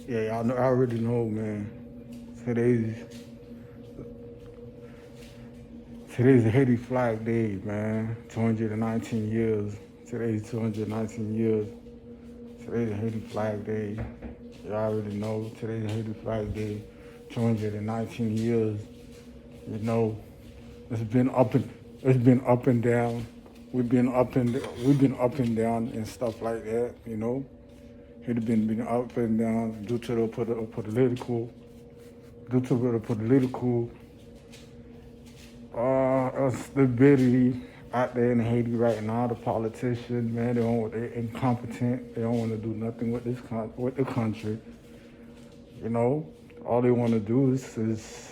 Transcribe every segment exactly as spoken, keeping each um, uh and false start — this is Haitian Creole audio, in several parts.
Yeah, y'all know, I already know, man. Today's today's Haiti Flag Day, man. Two hundred and nineteen years. Today's two hundred nineteen years. Today's Haiti Flag Day. Y'all already know. Today's Haiti Flag Day. Two hundred and nineteen years. You know, it's been up and it's been up and down. We've been up and we've been up and down and stuff like that. You know, it been been up and down due to the polit- political, due to the political uh, instability out there in Haiti right now. The politicians, man, they don't, they incompetent. They don't want to do nothing with this con- with the country. You know, all they want to do is, is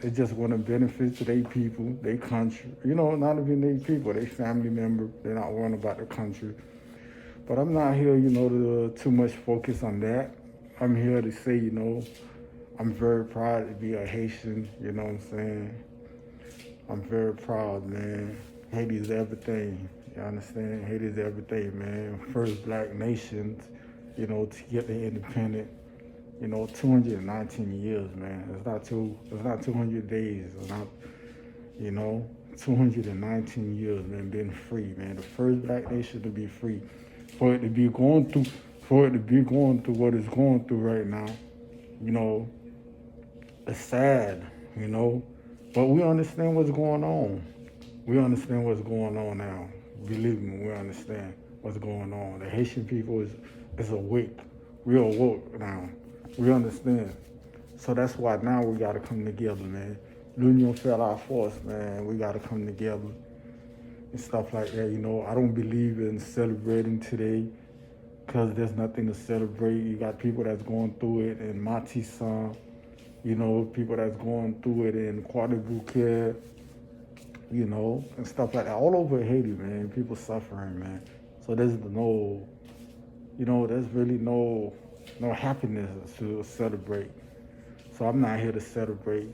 they just want to benefit to their people, their country. You know, not even their people, their family member. They're not worrying about the country. But I'm not here, you know, to too much focus on that. I'm here to say, you know, I'm very proud to be a Haitian. You know what I'm saying? I'm very proud, man. Haiti is everything. You understand? Haiti is everything, man. First black nations, you know, to get the independent. You know, two hundred nineteen years, man. It's not two. It's not two hundred days. It's not, you know, two hundred nineteen years, man, being free, man. The first black nation to be free. For it to be going through, for it to be going through what it's going through right now, you know, it's sad, you know. But we understand what's going on. We understand what's going on now. Believe me, we understand what's going on. The Haitian people is is awake. We are woke now. We understand. So that's why now we gotta come together, man. L'union fait la force, man. We gotta come together and stuff like that. You know, I don't believe in celebrating today because there's nothing to celebrate. You got people that's going through it in Matisan, you know, people that's going through it in Croix-des-Bouquets, you know, and stuff like that. All over Haiti, man, people suffering, man. So there's no, you know, there's really no no happiness to celebrate. So I'm not here to celebrate,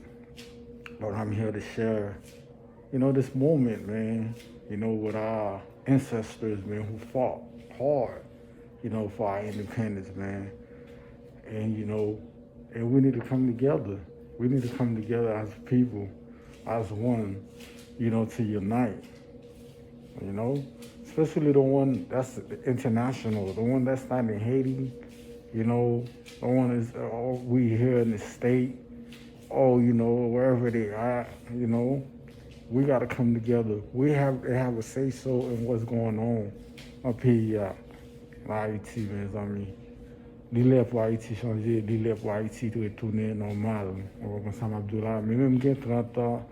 but I'm here to share, you know, this moment, man. You know, with our ancestors, man, who fought hard, you know, for our independence, man. And you know, and we need to come together. We need to come together as people, as one, you know, to unite. You know, especially the one that's international, the one that's not in Haiti. You know, the one is uh, we here in the state, or you know, wherever they are. You know, we gotta come together. We have to have a say so in what's going on up here, uh, Haiti, man. I mean, Li lè pou Ayiti chanje, li lè pou Ayiti retounen nòmal. Ou konprann sa m ap di w la? Men menm m gen trant an,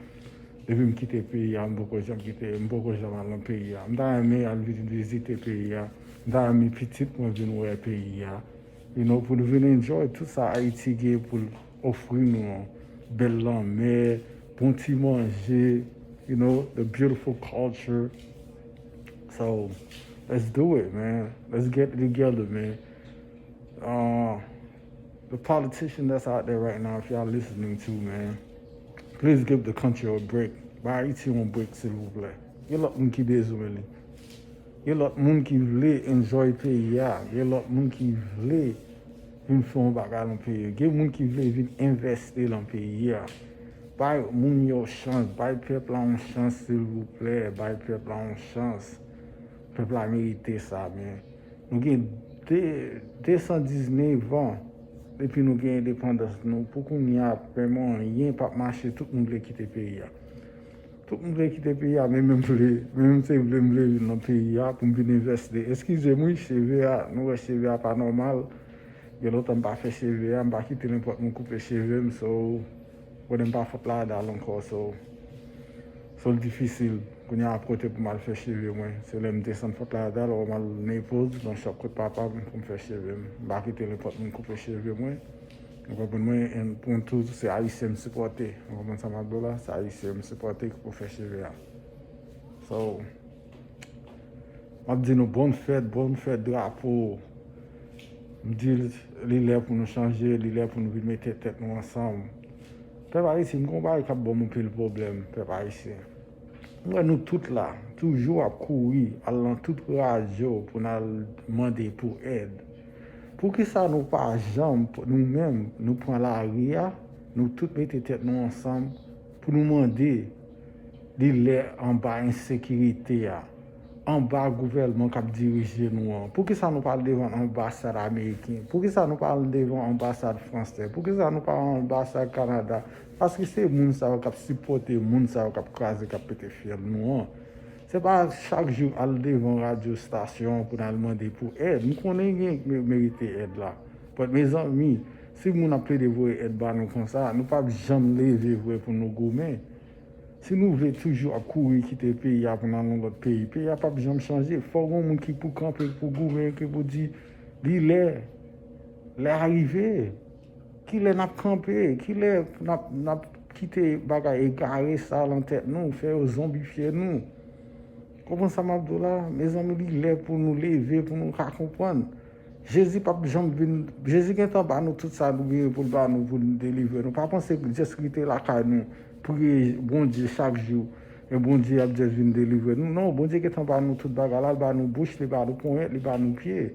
depi m kite peyi a, m poko janm kite, m poko janm al nan peyi a. M ta renmen al vi- vizite peyi a. M ta renmen pitit mwen vin wè peyi a. You know, pou nou vin enjoy tout sa Ayiti gen pou l ofri nou an. Bèl lanmè, bon ti manje, you know, the beautiful culture. So, let's do it, man. Let's get it together, man. Uh, the politician that's out there right now, if y'all listening to, man, please give the country a break. Bay Ayiti yon break, silvouplè. Gen lòt moun ki bezwen li. Gen lòt moun ki vle enjoy peyi a. Gen lòt moun ki vle vin fè yon bagay nan peyi a. Gen moun ki vle vin envesti nan peyi a. Bay moun yo chans. Bay pèp la yon chans, silvouplè. Bay pèp la yon chans. Pèp la merite sa, men. Nou gen de, de san diznèf an depi nou gen endepandans nou. Pou kounye a, menm anyen p ap mache, tout moun vle kite peyi a. Tout moun vle kite peyi a, men menm vle, men menm se vle m vle vin nan peyi a pou m vin envesti. Eskize m wi, cheve a, nou wè cheve a pa nòmal. Gen lontan m pa fè cheve a, m pa kite nenpòt moun koupe cheve m, so, konnen m pa fout ladan l ankò, so, so l difisil. Kounye a ap kote pou m al fè cheve mwen. Se lè m desann fout ladan l, wè m al Naples, nan shop kot papa m pou m fè cheve m. M pa kite nenpòt moun koupe cheve mwen. Ou konprann mwen? And pou m tou, se Ayisyen m sipòte. Ou konprann sa m ap di w la? Se Ayisyen m sipòte ki pou fè cheve a. So, m ap di nou bòn fèt, bòn fèt drapo. M di l, li lè pou nou chanje, li lè pou nou vin mete tèt nou ansanm. Pèp Ayiti, m gen yon bagay k ap ban m anpil pwoblèm, pèp ayisyen. M wè nou tout la, toujou ap kouri, al nan tout radyo pou n al mande pou èd. Poukisa nou pa janm, nou menm, nou pran lari a, nou tout mete tèt nou ansanm pou nou mande li lè anba ensekirite a, anba gouvèlman k ap dirije nou an? Poukisa nou pa al devan anbasad ameriken? Poukisa nou pa al devan anbasad fransè? Poukisa nou pa al anbasad Kanada? Paske se moun sa yo k ap sipòte moun sa yo k ap kraze, k ap pete fyèl nou an. Se pa chak jou al devan radyo estasyon pou n al mande pou èd. M konnen gen me- merite èd la. But mezanmi, si moun ap plede voye èd ba nou konsa, nou p ap janm leve vre pou nou goumen. Si nou vle toujou ap kouri kite peyi a pou n al yon lòt peyi, peyi a p ap janm chanje. Fò gen yon moun ki pou kanpe, pou goumen, ki pou di li lè, lè a rive. Kilè n ap kanpe? Kilè n ap, n ap kite bagay egare sa nan tèt nou, fè yo zonbifye nou? Konprann sa m ap di w la? Mezanmi, li lè pou nou leve, pou nou ka konprann. Jezi p ap janm vin. Jezi gentan ba nou tout sa nou genyen pou l ba nou, pou l delivre nou. Pa panse jis rete lakay nou, priye Bondye chak jou, e Bondye ap jis vin delivre nou. Non, Bondye gentan ba nou tout bagay la, l ba nou bouch, li ba nou ponyèt, li ba nou pye,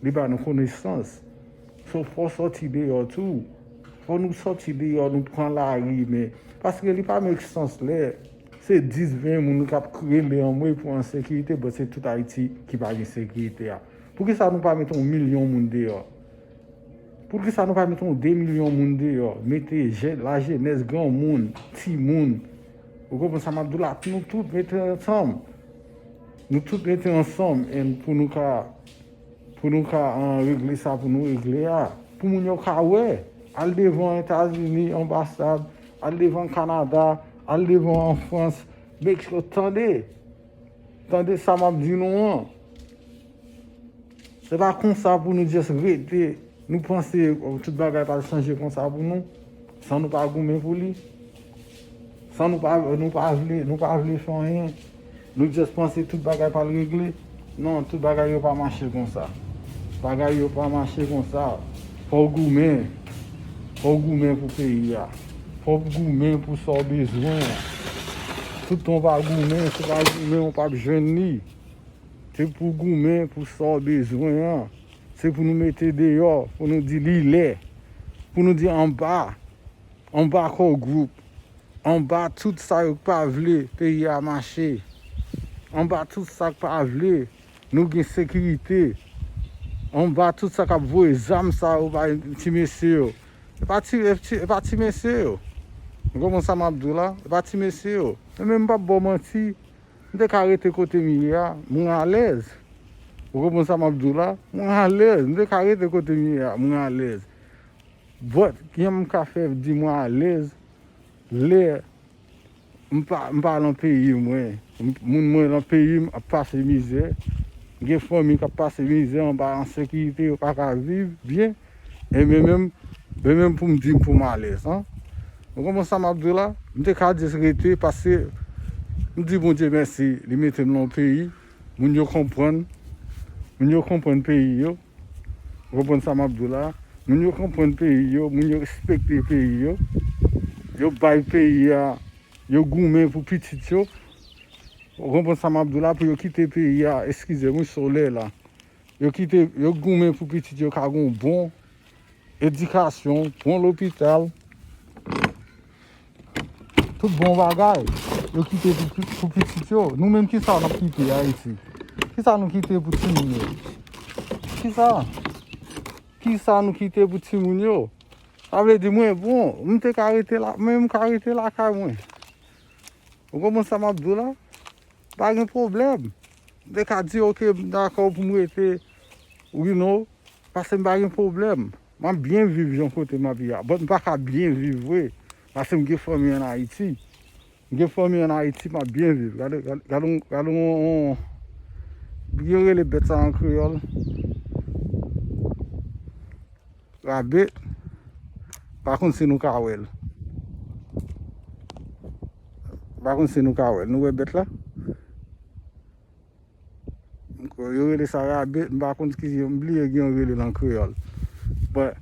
li ba nou konesans. So, fò sòti deyò tou. Fò nou sòti deyò, nou pran lari, men. Paske li pa make sans lè se dis, ven moun k ap rele anmwe pou ensekirite, but se tout Ayiti ki pa gen sekirite a. Poukisa nou pa mete yon milyon moun deyò? Poukisa nou pa mete yon de milyon moun deyò? Mete jè- lajenès, granmoun, timoun. Ou konprann sa m ap di w la? Nou tout mete ansanm. Nou tout mete ansanm, and pou nou ka, pou nou ka, ah, regle sa pou nou regle a. Pou moun yo ka wè. Al devan Etazini, anbasad, al devan Kanada, al devan an Frans. Make sure, tande. Tande sa m ap di nou an. Se pa konsa pou nou jis rete, nou panse, oh, tout bagay pral chanje konsa pou nou, san nou pa goumen pou li, san nou pa, nou pa vle, nou pa vle fè anyen. Nou jis panse tout bagay pral regle. Non, tout bagay yo pa mache konsa. Bagay yo pa mache konsa. Fò w goumen. Fò w goumen pou peyi a. Fò w goumen pou sa w bezwen an. Tout tan w pa goumen, si w pa goumen, w p ap jwenn li. Se pou goumen pou sa w bezwen an. Se pou nou mete deyò, pou nou di li lè. Pou nou di anba, anba Core Group, anba tout sa yo k pa vle peyi a mache, anba tout sa k pa vle nou gen sekirite, anba tout sa k ap voye zam sa yo bay ti mesye yo. E pa ti, e ti, e pa ti mesye yo. Ou konprann sa m ap di w la? E pa ti mesye yo. Men, men m p ap ba w manti. M te ka rete kote m ye a, mwen alèz. Ou konprann sa m ap di w la? Mwen alèz. M te ka rete kote m ye a, mwen alèz. But, kijan m ka fè di mwen alèz lè m pa, m pa nan peyi mwen? M- Moun mwen nan peyi m ap pase mizè. Gen fanmi k ap pase mizè anba ensekirite, yo pa ka viv byen. E men menm, men menm pou m di m pou m alèz, an. Ou konprann sa m ap di w la? M te ka jis rete, paske m di Bondye mèsi, li mete m nan yon peyi, moun yo konprann, moun yo konprann peyi yo. Ou konprann sa m ap di w la? Moun yo konprann peyi yo, moun yo respekte peyi yo. Yo bay peyi a, yo goumen pou pitit yo. Ou konprann sa m ap di w la? Pou yo kite peyi a, eskize m wi, solèy la. Yo kite, yo goumen pou pitit yo ka gen yon bon edikasyon, bon lopital, tout bon bagay. Yo kite pou, pou pitit yo. Nou menm, kisa n ap kite Ayiti? Kisa nou kite pou timoun yo? Kisa? Kisa nou kite pou timoun yo? Sa vle di mwen, bon, m te ka rete la, men m ka rete lakay mwen. Ou konprann sa m ap di w la? Pa gen pwoblèm. M te ka di, oke, m dakò pou m rete, you know, paske m pa gen pwoblèm. M ap byen viv jan kote m ap ye a. But m pa ka byen viv vre, paske m gen fanmi ann Ayiti. M gen fanmi ann Ayiti, m ap byen viv. Gade, gade, gade, yon- gade yon, yon, yo rele bèt sa an kreyòl. Rabet. Pa konn si nou ka wè l. Pa konn si nou ka wè l. Nou wè bèt la? Yo rele sa rabet, m pa konn ki, m bliye gen yon rele l an kreyòl. But,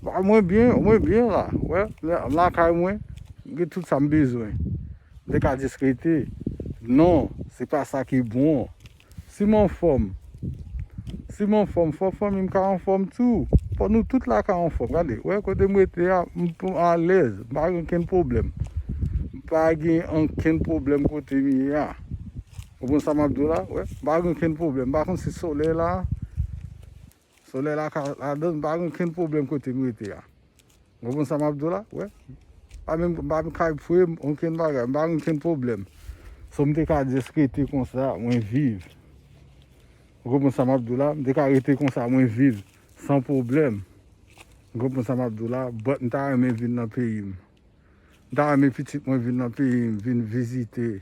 mwen byen, mwen byen la. Wè, la- lakay mwen, m gen tout sa m bezwen. M te ka jis rete. Non, se pa sa ki bon. Si m anfòm, Si m anfòm, fò fanmi m ka anfòm tou. Fò nou tout la ka anfòm. Gade, wè kote m rete a, m, m alèz. M pa gen okenn pwoblèm. M pa gen okenn pwoblèm kote m ye a. Ou konprann sa m ap di w la? Wè, m pa gen okenn pwoblèm. M pa konn si solèy la, solèy la ka ladan, m pa gen okenn pwoblèm kote m rete a. Ou konprann sa m ap di w la? Wè. Pa menm, pa menm kay fre m, okenn bagay. M pa gen okenn pwoblèm. So, m te ka just rete konsa, mwen viv. Ou konprann sa m ap di w la? M te ka rete konsa, mwen viv san pwoblèm. Ou konprann sa m ap di w la? But m ta renmen vin nan peyi m. M ta renmen pitit mwen vin nan peyi m, vin vizite.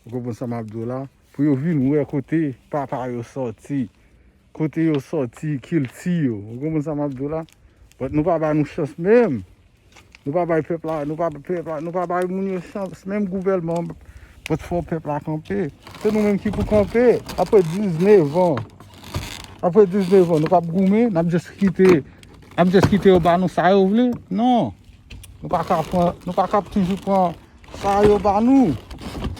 Ou konprann sa m ap di w la? Pou yo vin wè kote papa yo sòti, kote yo sòti, kilti yo. Ou konprann sa m ap di w la? But nou pa ba nou chans menm. Nou pa bay pèp la, nou pa pèp la, nou pa bay moun yo chans. Menm gouvèlman, but fò pèp la kanpe. Se nou menm ki pou kanpe. Apre diznèf an, apre diznèf an, nou p ap goumen, n ap just kite, n ap just kite yo ba nou sa yo vle. Non. Nou pa ka pran, nou pa ka toujou pran sa yo ba nou.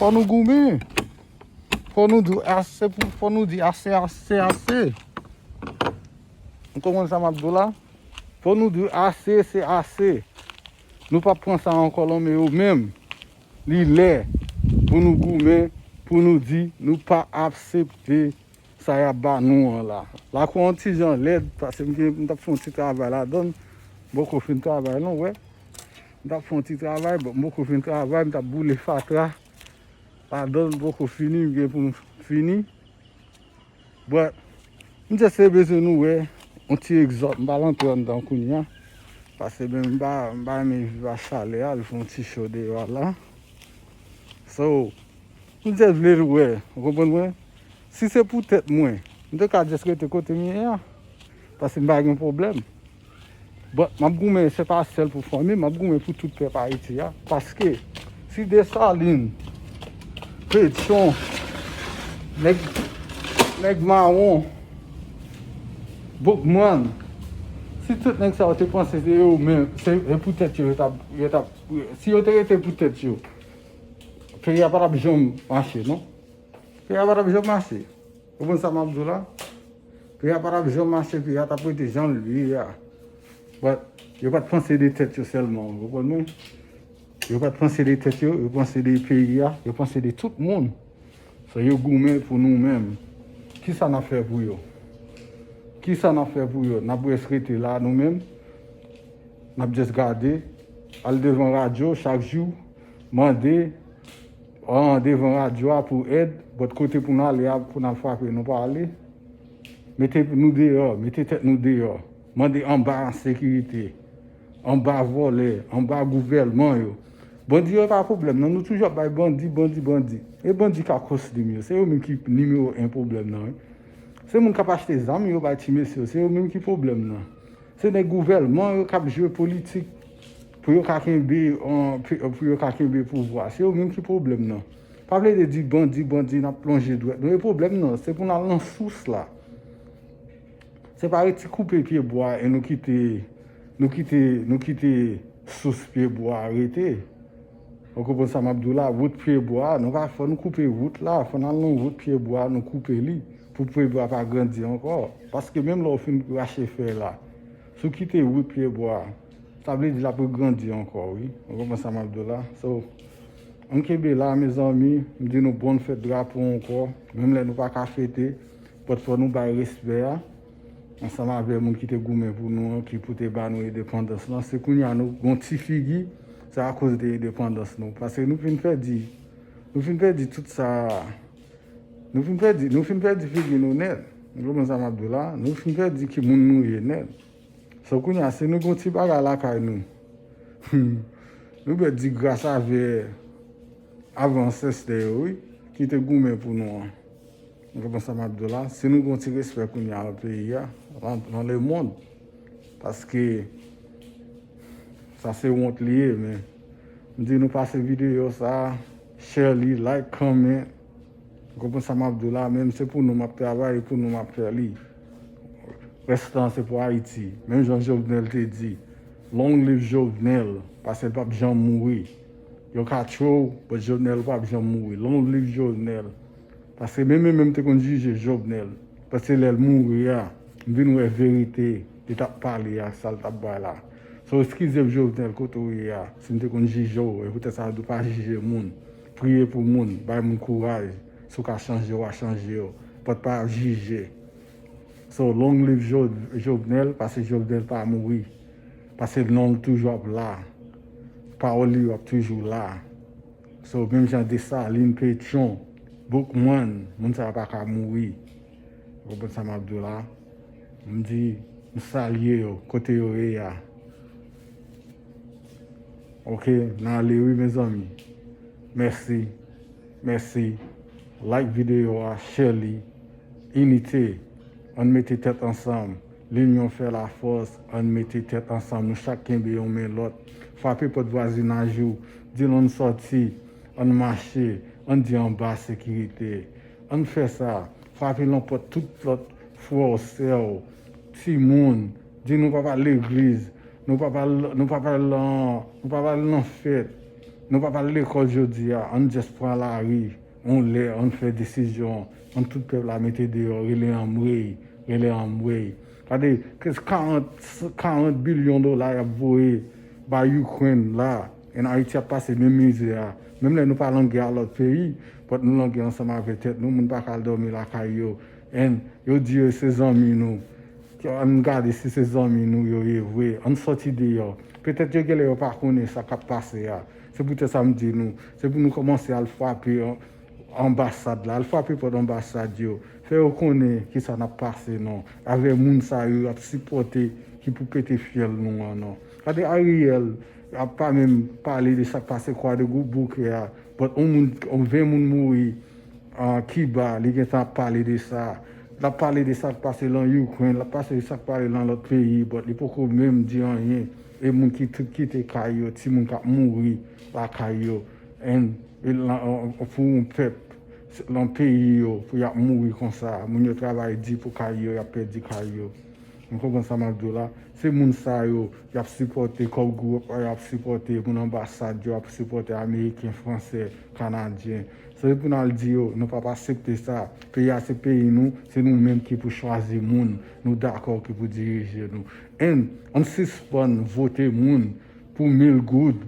Fò nou goumen. Fò nou di ase pou, fò nou di ase, ase, ase. Ou konprann sa m ap di w la? Fò nou di ase, se ase. Nou p ap pran sa ankò nan men yo menm. Li lè pou nou goumen, pou nou di nou pa aksepte sa y ap ba nou an la. Lakou an ti jan lèd, paske m gen, m t ap fè yon ti travay ladan l. M poko fin travay non, wè. M t ap fè yon ti travay, but m poko fin travay, m t ap boule fatra ladan l, m poko fini, m gen pou m fini. But, m just te bezwen nou wè, yon ti egzòd, m pa antre anndan kounye a. Paske men m pa, m pa renmen viv a chalè a, li fè yon ti cho deyò a la. So, m just vle wè, ou konprann mwen? Si se pou tèt mwen, m te ka just rete kote m ye a. Paske m pa gen pwoblèm. But, m ap goumen, se pa sèl pou fanmi m, m ap goumen pou tout pèp Ayiti a. Paske, si Desalin, Petyon, nèg, nèg mawon, Boukman, si tout nèg sa yo te panse se yo menm, se, se pou tèt yo, yo t ap, yo t ap, si yo te rete pou tèt yo, peyi a pa t ap janm mache, non. Peyi a pa t ap janm mache. Ou konprann sa m ap di w la? Peyi a pa t ap janm mache, peyi a t ap rete jan l ye a. But, yo pa t panse de tèt yo sèlman, ou konprann mwen? Yo pa t panse de tèt yo, yo panse de peyi a, yo panse de tout moun. So, yo goumen pou nou menm. Kisa n ap fè pou yo? Kisa n ap fè pou yo? N ap res rete la nou menm? N ap just gade, al devan radyo chak jou, mande, an, devan radyo a pou èd, but kote pou n ale a, pou n al frape, nou pa ale. Mete nou deyò, mete tèt nou deyò. Mande anba ensekirite, anba vòlè, anba gouvèlman yo. Bandi yo pa pwoblèm nan, nou toujou ap bay bandi, bandi, bandi. E bandi ka kostim yo, se yo menm ki nimewo en pwoblèm nan, wi. Se moun k ap achte zam yo bay ti mesye yo, se yo menm ki pwoblèm nan. Se nèg gouvèlman yo k ap jwe politik pou yo ka kenbe, an, pou, pou yo ka kenbe pouvwa. Se yo menm ki pwoblèm nan. Pa vle de di bandi, bandi, n ap plonje dwèt nou. E pwoblèm nan, se pou n al nan sous la. Se pa rete koupe pye bwa e nou kite, nou kite, nou kite sous pye bwa a rete. Ou konprann sa m ap di w la? Wout pye bwa, nou pa, fò nou koupe wout la, fò n al nan wout pye bwa, nou koupe li, pou pye bwa pa grandi ankò. Paske menm lè w fin rache fèy la, si w kite wout pye bwa, sa vle di l ap regrandi ankò, wi. Ou konprann sa m ap di w la? So, ann kenbe la, mezanmi, m di nou bòn fèt drapo ankò, menm lè nou pa ka fete, but fò nou bay respè a, ansanm avè moun ki te goumen pou nou an, ki pou te ba nou endepandans lan. Se kounye a nou gon ti figi, se akoz de endepandans nou. Paske nou fin pèdi, nou fin pèdi tout sa, nou fin pèdi, nou fin pèdi figi nou nèt. Ou konprann sa m ap di w la? Nou fin pèdi ki moun nou ye nèt. So kounye a, si nou gon ti bagay lakay nou, nou pèdi gras avè, avè ansèstè yo, wi, ki te goumen pou nou an. Ou konprann sa m ap di w la? Si nou gon ti respè kounye a nan peyi a, nan, nan lemonn. Paske sa se wont li ye, men m di nou pase videyo sa, share li, like, comment. Ou konprann sa m ap di w la? Menm se pou nou m ap travay, e pou nou m ap fè li. Restan se pou Ayiti. Menm jan Jovenel te di, long live Jovenel, paske l p ap janm mouri. Yo ka tchow, but Jovenel p ap janm mouri. Long live Jovenel. Paske menm yo menm te konn jije Jovenel. Paske lè l mouri a, m vin wè verite li t ap pale a, sa l t ap bay la. So, eskize m, Jovenel, kote w ye a, si m te konn jije w, e poutèt sa yo di w pa jije moun. Priye pou moun, bay moun kouraj. Si w ka chanje, w a chanje yo. But pa jije. So, long live Jo-, Jovenel, paske Jovenel pa mouri. Paske non l toujou ap la. Pawòl li yo ap toujou la. So, menm jan Desalin, Petyon, Boukman, moun sa yo pa ka mouri. Ou konprann sa m ap di w la? M di, m salye yo, kote yo ye a. Ok, n ale wi, mezanmi. Mèsi. Mèsi. Like videyo a, share li. Inite. Ann mete tèt ansanm. Linyon fè lafòs. Ann mete tèt ansanm. Nou chak kenbe yon men lòt. Frape pòt vwazinaj ou. Di l ann sòti. Ann mache. Ann di anba sekirite. Ann fè sa. Frape nan pòt tout lòt frè w, sè w, timoun. Di nou p ap al legliz. Nou p ap al, nou p ap al, nan- nou p ap al nan fèt. Nou p ap al lekòl jodi a. Ann just pran lari. Yon lè, ann fè desizyon. Ann tout pèp la mete deyò. Rele anmwey. Rele anmwey. Gade, karant, karant bilyon dola y ap voye bay Ukraine la. And Ayiti ap pase menm mizè a. Menm lè nou pa lan gè a lòt peyi, but nou lan gè ansanm avèk tèt nou, moun pa ka al dòmi lakay yo. And yo di yo se zanmi nou. Ann gade si se zanmi nou yo ye vre. Ann sòti deyò. Petèt yo genlè yo pa konnen sa k ap pase a. Se poutèt sa m di nou, se pou nou kòmanse al frape an-, anbasad la. Al frape pòt anbasad yo. Fè yo konnen kisa n ap pase non. Avè moun sa yo y ap sipòte ki pou pete fyèl nou an non. Gade Ariel, ap pa menm pale de sa k pase Kwadeboukè a. But on moun, on ven moun mouri an Kiba, li gentan ap pale de sa. L ap pale de sa k pase lan Ukraine, l ap pase de sa k pale lan lòt peyi, but li poko menm di anyen. E moun ki tout kite kay yo, timoun k ap mouri lakay yo. And e lan, pou yon pèp, lan peyi yo, pou y ap mouri konsa. Moun yo travay di pou kay yo, y ap pèdi kay yo. Nou konprann sa m ap di w la? Se moun sa yo, y ap sipòte kòb gwoup, y ap sipòte moun anbasad yo, y ap sipòte ameriken, fransè, kanadyen. Se pou n al di yo, nou p ap aksepte sa. Peyi a se peyi nou, se nou menm ki pou chwazi moun nou dakò ki pou dirije nou. And, ann sispann vote moun pou mil goud.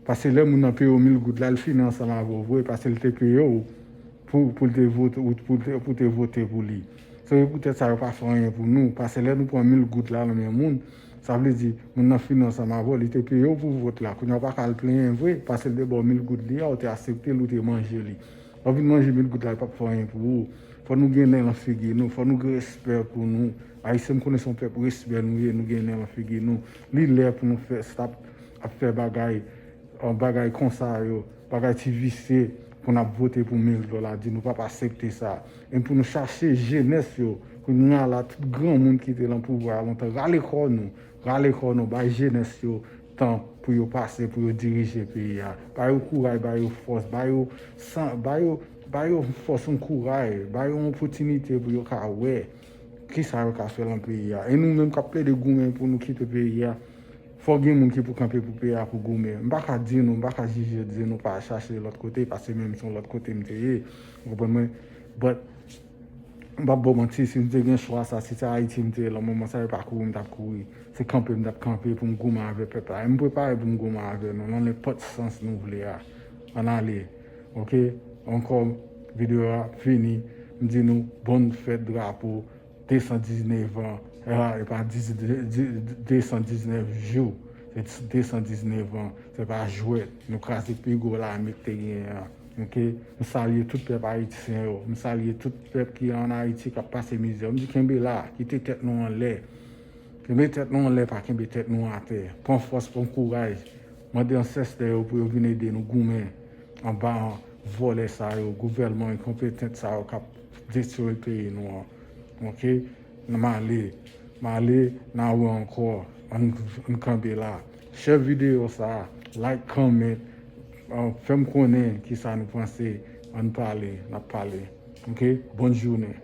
Paske lè moun nan peye w mil goud la, l fini ansanm avè w vre, paske l te peye w pou, pou l te vote, ou pou l te, pou te vote pou li. So, e poutèt sa yo pa fè anyen pou nou, paske lè nou pran mil goud la nan men moun, sa vle di moun nan fini ansanm avè w, li te peye w pou vòt la. Kounye a w pa ka al plenyen vre, paske l te ba w mil goud li a, ou te aksepte l, ou te manje li. Lè w vin manje mil goud la, li p ap fè anyen pou ou. Fò nou gen nen lan figi nou, fò nou gen respè pou nou. Ayisyen, m konnen se yon pèp respè nou ye, nou gen nen lan figi nou. Li lè pou nou fè stop ap fè bagay, an bagay konsa yo, bagay ti visye pou n ap vote pou mil dola, di nou p ap aksepte sa. E pou nou chache jenès yo, kounye a la, tout granmoun ki te lan pouvwa a lontan, rale kò nou, rale kò nou, bay jenès yo tan pou yo pase, pou yo dirije peyi a. Ba yo kouraj, ba yo fòs, ba yo san, ba yo, ba yo fòs, yon kouraj, ba yo yon opòtinite pou yo ka wè kisa yo ka fè lan peyi a. E nou menm k ap plede goumen pou nou kite peyi a, fò gen moun ki pou kanpe pou peyi a pou goumen. M pa ka di nou, m pa ka jije di nou pa chache lòt kote, paske menm se yon lòt kote m te ye. Ou konprann mwen? But, m p ap ba w manti, si m te gen chwa sa, si se Ayiti m te ye lan moman sa, yo pa kouri, m t ap kouri. Se kanpe m t ap kanpe pou m goumen avè pèp la. E m prepare pou m goumen avè nou, lan nenpòt sans nou vle a. Ann ale. Ok? Ankò, videyo a fini. M di nou, bòn fèt drapo, de san diznèf an. E pa, e pa diz, de, de, de san diznèf jou. Se de san diznèf an. Se pa jwèt. Nou kraze pi gwo lame k te genyen an. Ok? M salye tout pèp ayisyen yo. M salye tout pèp ki an Ayiti k ap pase mizè. M di kenbe la, kite tèt nou anlè. Kenbe tèt nou anlè, pa kenbe tèt nou atè. Pran fòs, pran kouraj. Mande ansèstè yo pou yo vin ede nou goumen anba vòlè sa yo, gouvèlman enkonpetan sa yo k ap detwi peyi nou an. Ok? M ale. M ale, n a wè ankò. Ann, ann kanpe la. Share videyo sa a. Like, comment. Uh, fè m konnen kisa nou panse. Ann pale. N ap pale. Ok? Bòn jounen.